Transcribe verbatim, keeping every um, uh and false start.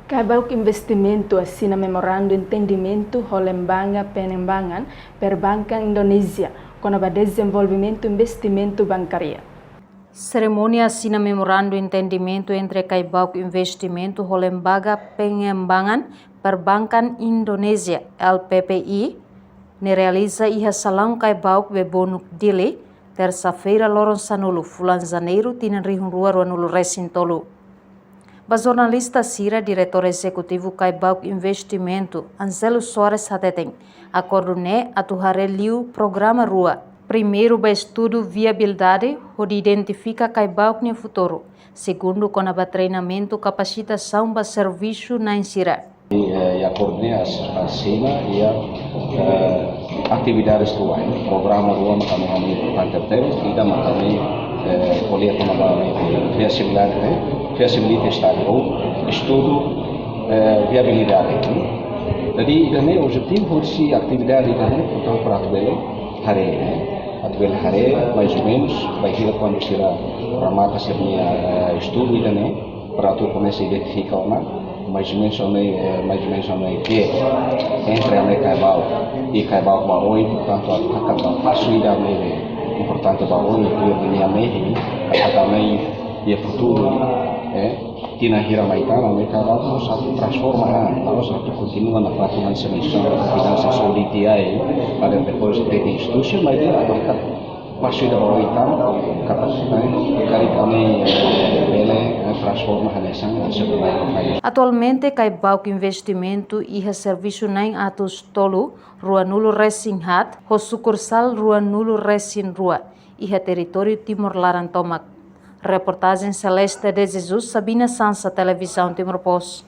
Caibauk Investimentu asina memorandu entendimentu ho Lembaga Pengembangan Perbankan Indonézia kona-ba dezenvolvimentu investimentu bankáriu. Serimónia asina memorandu entendimentu entre Caibauk Investimentu ho Lembaga Pengembangan Perbankan Indonézia, L P P I, ne'e realiza iha Salaun Caibauk Bebonuk, Dili, tersa-feira, loron sanulu, fulan Janeiru, tinan rihun rua ruanulu resin tolu. Ba jornalista sira, Diretór Ezekutivu Caibauk Investimentu, Angelo Soares, hateten, akordu ne'e atu haree liu programa rua. Primeiru ba estudu viabilidade, hodi identifika caibauk nia futuru. Segundu, kona-ba treinamentu kapasitasaun ba servisu na'in sira. I, eh, i akordu ne'e as-, asina iha, eh, atividades rua, eh, programa rua mak ami hanoin importante tebes, ida mak ami, eh, ko'alia kona-ba ami fiasibilidade, eh, fiasibilidade estadu, ou estudu, eh, viabilidade, eh. Jadi, ida-ne'e objetivu husi atividade ida-ne'e, portantu, para atu bele haree, eh, atu bele haree, mais ou menus, bainhira kuandu sira remata sira-nia, eh, estudu ida-ne'e, para atu komesa identifika ona, mais ou menus ona, eh, mais ou menus ona, ke entre ami-nia caibauk i caibauk ba oin, portantu, atu hakat ba pasu ida ne'ebé importante ba oin, tuir ami-nia mehi, atu ami iha futuru, eh, tinan hira mai tan, ami-nia caibauk mós atu transforma, ah, mós atu kontinua nafatin hanesan misaun, finansa saúde, eh, para depois de instituisaun, mas atu hakat pasu ida ba oin tan, kapasita, karik ami, eh, bele, eh, transforma hanesan, eh, sebenarnya. Atualmente, Caibauk Investimentu iha servisu na'in atus tolu, ruanulu resin haat, ho sukursál ruanulu resin rua, iha territóriu Timor laran tomak. Reportajen Celeste de Jesus, Sabina Sansa, Televizaun Timor Post.